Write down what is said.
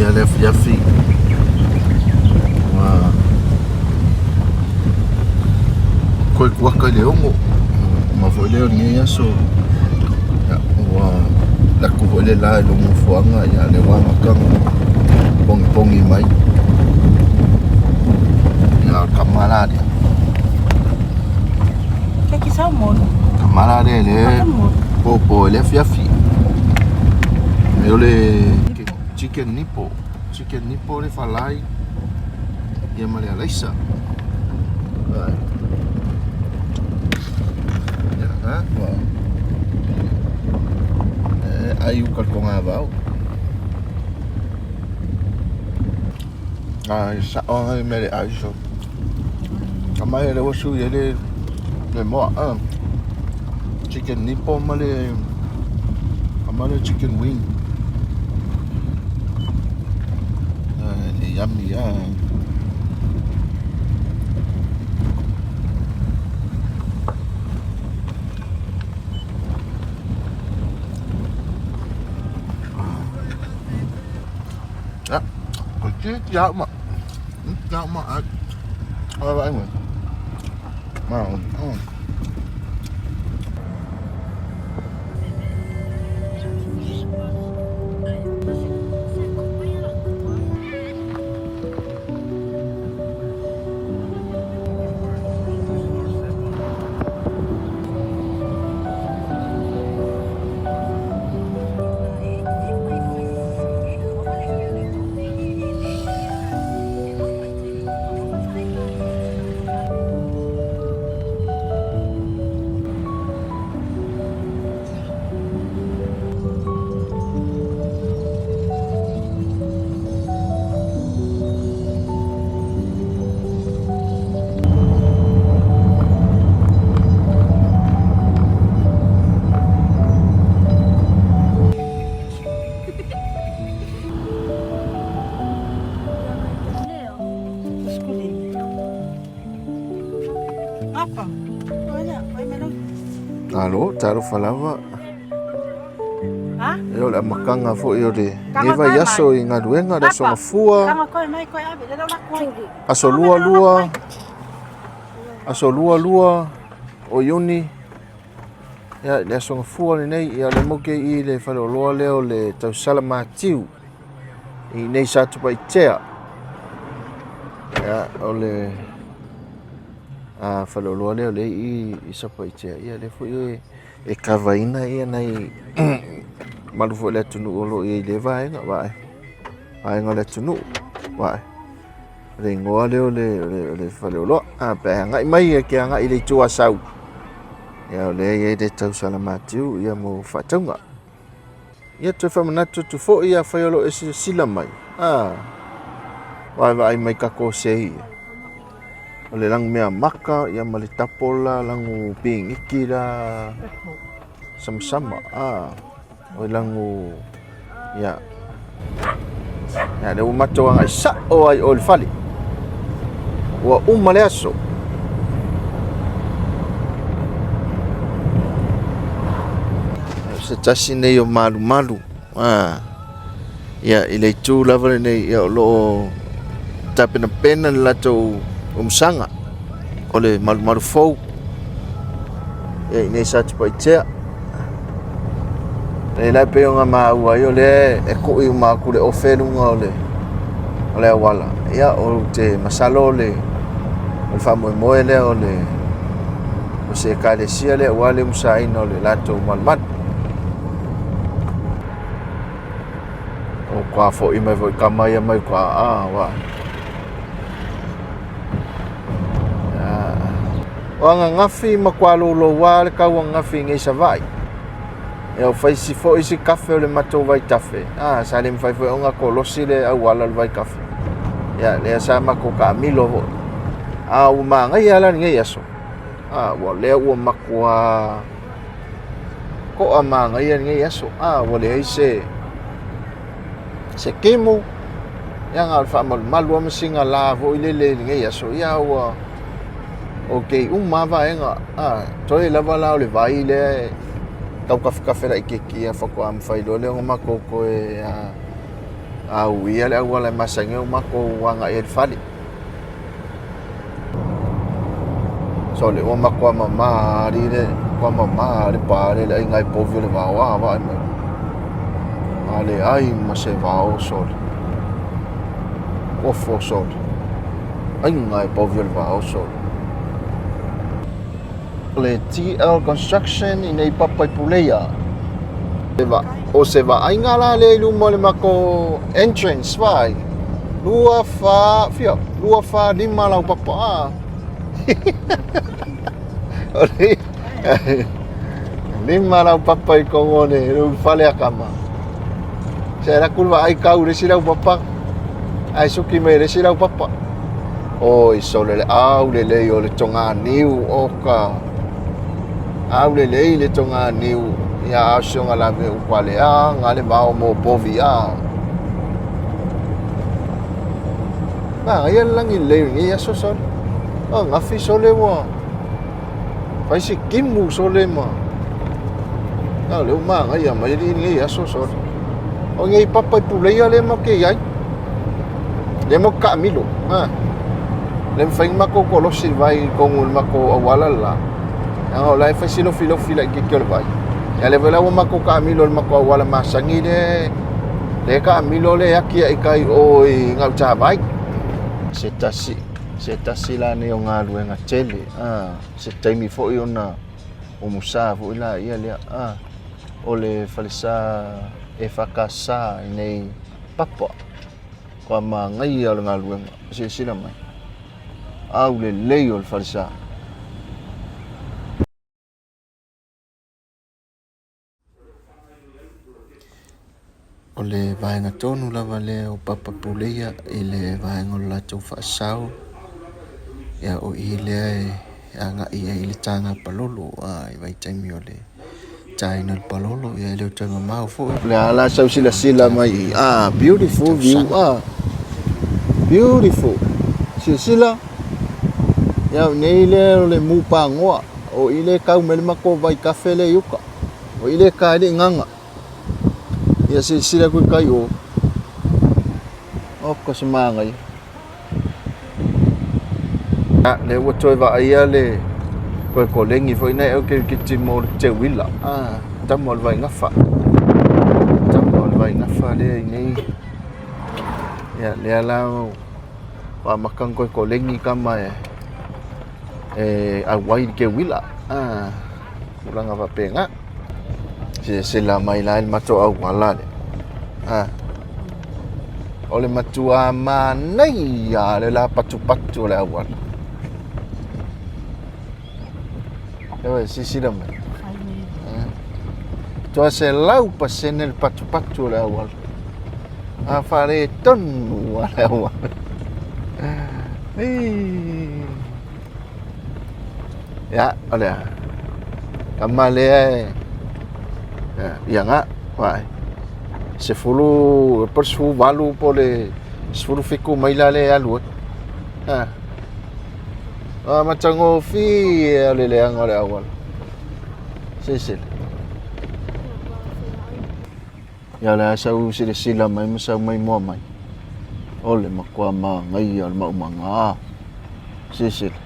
Ia le afiafi ua toe kuaka i le 6 uma foi lea o lenei aso ia ua alu atu foi le la i lou nofoaga ia lea ua amata ona pogipogi mai ia o le tama la lea tama la lea lea popo i le afiafi o le chicken nipple chicken nipple le falai ia ma le alaisa ia ha ua ai uka le togavao ai sa'o lava mea le ai so aumai lea ua sui ai le moa chicken nipple ma le ma le chicken wing e yummy lava. Dạ, có chứ giáo mà giáo mà à vậy mà mà Alo, talofa lava. E o le amataga foi o lenei vaiaso i galuega, le aso Gafua, aso lua lua, aso lua lua o Iuni, ia, le aso Gafua lenei, ia, o lea matou te i i le faleoloa lea o le Tausala Matiu i inei i Satupaitea. Ia, o le faleoloa lea o lea e i i Satupaitea, ia, o lea foi e kavaina nai mamalu foi o le atunuu o lo o i ai i lea vaega, vaega o le atunuu. O le igoa lea o le faleoloa. Pe a agai mai e te agai i le itu Asau, ia o lea e i ai le tausala matiu mo faatauga. Ia toe faamanatu atu foi afai o lo o e silasila mai, vaavaai mai tatou sei ia. O le lanu mea maka ia ma le tapo la lanu piniki la samasama o le lanu ia ia lea ua matou agai sao ai o le fale ua uma le aso. Se tasi nei o malumalu ia i le itu lava lenei ia o lo o tapenapena le latou umusaga o le malumalu fou ia i inei i Satupaitea. O lea e pei ona maua ai o lea e kui uma atu le ofe i luga o le auala. Ia ou te masalo o le faamoemoe lea o le o se ekalesia lea aua le umusaina o le latou malumalu. O kua foi mai foi tama ia mai kua a wa. O ananafi ma kua louloua le tau ananafi i nei Savaii. E o fai si foi si kafe o le matou vaitafe. A sa le mafai foi ona kolosi le auala o le vaitafe. Ia lea sa matou taamilo foi. A ua manaia la lenei aso. A ua lea ua matua to'a manaia lenei aso. A ua leai se se timu ia na o le faamalumalu lava ma sina la foi lele i lenei aso. Ia ua okay uma lava vaega. A toe lava la o le vai lea e tau tafetafe laitiiti ia faatoa mafai loa lea ona matou toe A uia le auala e masani ai o matou agai ai i le fale. Sole ua matua mama alii le matua mama le pa le aiga e povi o le vao a vaai mai. A leai ma se vao sole. Ofo sole. Aiga e povi o le vao sole. O le TL Construction i nei papa i Puleia. O se vaaiga la lea i luma o le matou entrance vaai. 2, 4, fia? 2, 4, 5 laupapa. Ah. O le 5 laupapa i totonu o le fale a kama. Se ala ku le vaai kau i le isi laupapa ae suki mai i le isi laupapa. Oi sole le au lelei o le toganiu oka. Au lelei le toganiu ia asioga lave upale a nga le vao mo povi a. Ma ia le lagi lelei o lenei aso sole. O gafi sole ua fai si timu sole ma. A o lea ua manaia mai alii lenei aso sole. O nei papa i Puleia lea matou te i ai. Lea matou te taamilo. Ha. Le mafai ona matou kolosi i le vai i totonu o le matou auala le la. Leaga o la e fai si lofilofi laitiiti o le vai. Ia lea foi la ua matou taamilo i le matou auala masani lea lea e taamilo lea e ati ai i tai i o i Gautavai. Se tasi, se tasi la nei o galuega tele, a, se taimi foi ona umusa foi laia lea, a, o le falesa EFKS i nei papa. Kua manaia o le galuega, silasila mai, aulelei o le falesa. O le vaega tonu lava lea o Papa Puleia i le vaega o le latou faasao, ia o i lea e agai ai i le taga palolo i vaitaimi o le taina o le palolo, ia e le o toe mamao foi. O le a la sau silasila mai i i, ah, beautiful view, ah, beautiful. Silasila, ia o nei lea o le mu pagoa, o i lea e tau mai le matou vaitafe lea i uta, o i lea e ta ai le igaga. Ia silasila atu i tai o. Oka se manaia. Ah, lea ua toe vaaia le toe koleni foi nei au kirikiti mo le teuila. Ah, tama o le vaigafa. Tama o le vaigafa lea i nei. Ia, lea la ua amata ona toe koleni tama e e auai i le teuila. Ah, tulaga faapena. Silasila mai la i le matou auala lea. Ah. O le matua manaia le lapatupatu o le auala. Ewa, silasila mai. Ah. Toa 100% le patupatu o le auala. A faaletonu lava le auala. Ei. Ia, o le a. Tama lea e... Ia, ia nga, vaai. 10, po o le 18 po o le 17 maila lea e alu ai. Ha. A matagofie o le leaga o le auala. Silasila. Ia o le a sau silasila mai ma sau maimoa mai. O le matua manaia o le maumaga. Silasila.